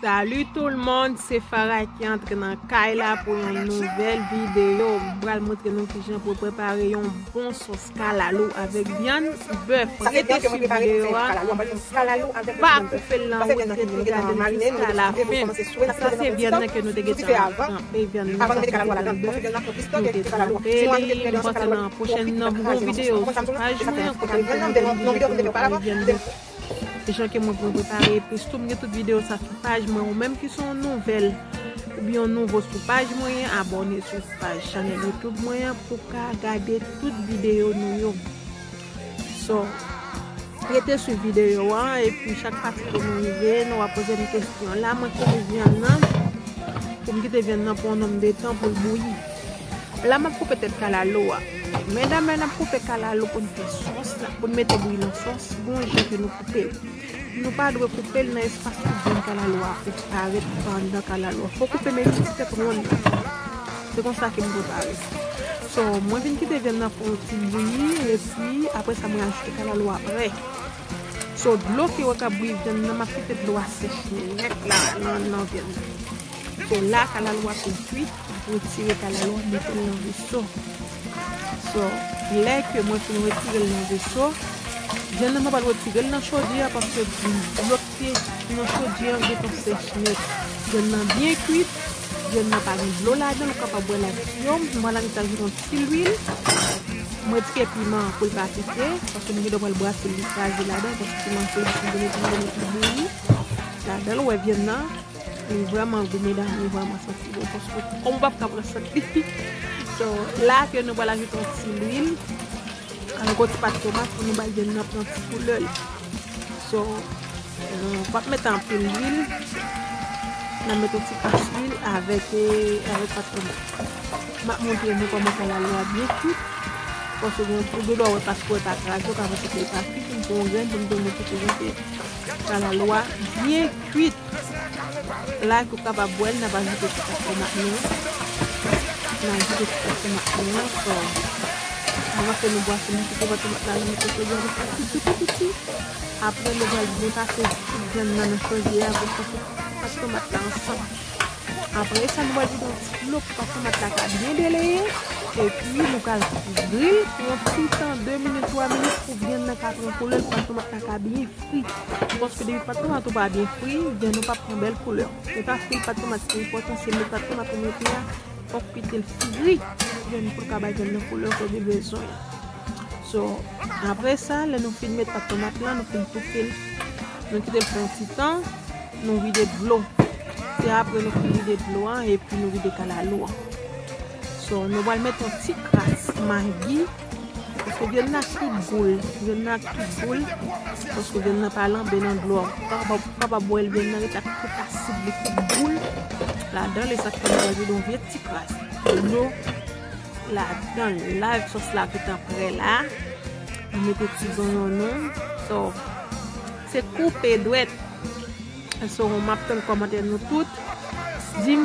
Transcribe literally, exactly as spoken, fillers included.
Salut tout le monde, se Farah ki antre nan kay la pou yon nouvèl videyo. M pral montre nou kijan pou prepare yon bon sòs kalalou avèk vyann bèf. Rete swiv videyo a, pa koupe l nan wo, rete gade l jiska lafen. Sa se vyann nan ke nou te gentan tranpe, vyann nan, sa se vyann bèf. Nou te tranpe li, nou pase nan pwochèn nan bon videyo sou paj mwen an, kote m te montre nou kijan pou prepare vyann bèf. Jan ke mwen, mwen prepare epis tou, m gen tout videyo sa sou paj mwen. Ou menm ki se yon nouvèl oubyen yon nouvo sou paj mwen an, abòne sou paj chanèl YouTube mwen an pou ka gade tout videyo nou yo. So, rete swiv videyo an, epi chak pati ke nou rive, nou va poze m kesyon. La, mwen koupe vyann nan, pou m kite vyann nan pou yon nonm de tan pou l bouyi. La, m ap koupe tèt kalalou a. Medam, lè n ap koupe kalalou pou n fè sòs la, pou n mete bouyi nan sòs, gon jan ke nou koupe l. Nou pa dwe koupe l nan espas pou vyann kalalou a parèt anndan kalalou a. Fò w koupe men ti tèt wonn nan. Se konsa ke m prepare. So, mwen vin kite vyann nan fè yon ti bouyi, epi apre sa, mwen ajoute kalalou a apre. So, dlo ke w wè k ap bouyi vyann nan, m ap kite dlo a sèch nèt la nan, nan vyann nan. So, la, kalalou a fin kwit, m ap retire kalalou a, mete l nan veso. So, lè ke mwen fin retire l nan veso, vyann nan mwen pral retire l nan chodyè a, paske dlo ki te nan chodyè a gentan sèch nèt. Vyann nan byen kwit, vyann nan pa gen dlo ladan l, ou kapab wè l ak zye w. Mwen la, mwen ajoute yon ti lwil. Mwen retire piman an pou l pa pike, paske nou gentan pral brase l, li kraze ladan, paske piman se li ki vin, vin, vin bouyi ladan l. Ou wè vyann nan, li vrèman gou, medam, li vrèman santi bon, paske kòm ou p ap ka pran sant li. So, la ke nou pral ajoute yon ti lwil, avèk yon ti pat tomat pou nou bay vyann nan pran ti koulè l. So, euh, pa mete anpil lwil. N ap mete yon ti kras lwil avèk, eh, avèk pat tomat. M ap montre nou kòman kalalou a byen kwit. Paske gen yon kou de lò wè paske w pa kraze, w ka panse ke l pa kwit, m pran yon grenn pou m te montre ke jan ke kalalou a byen kwit. La ke w kapab wè l, n ap ajoute ti pat tomat nou. N ap ajoute ti pat tomat nou. So, anvan ke nou bwase, nou koupe pat tomat la, nou mete chodyè a, nou fè piti, piti, piti. Apre, nou pral byen pase tout vyann nan nan chodyè a pou l pase tout pat tomat la ansanm. Apre sa, nou pral vide yon ti dlo pou pat tomat la ka byen deleye. Epi, nou pral kouvri l pou yon ti tan, de minit, twa minit, pou vyann nan ka pran koulè l, pou pat tomat la ka byen fri. Paske depi pat tomat ou pa byen fri, vyann ou p ap pran bèl koulè. E pa fri pat tomat ki enpòtan, se met pat tomat ou mete a, fòk kite l fri. Vyann pou l ka bay vyann nan koulè ke li bezwen an. So, apre sa, lè nou fin met pat tomat la, nou fin toufe l, nou kite l fè yon ti tan, nou vide dlo. Se apre nou fin vide dlo an, epi nou vide kalalou an. So, nou pral met yon ti kras magi, paske vyann nan ak tout gou l, vyann nan ak tout gou l, paske vyann nan pa lanbe nan dlo a. Ou kapab, ou kapab wè l, vyann nan ret ak tout asid li, tout gou l ladan l, e sa k fè nou pral vide yon vye ti kras dlo ladan l. La, sòs la gentan prè la. Nou mete ti zonyon nou. So, se koupe dwèt. So, m ap tann kòmantè nou tout. Di m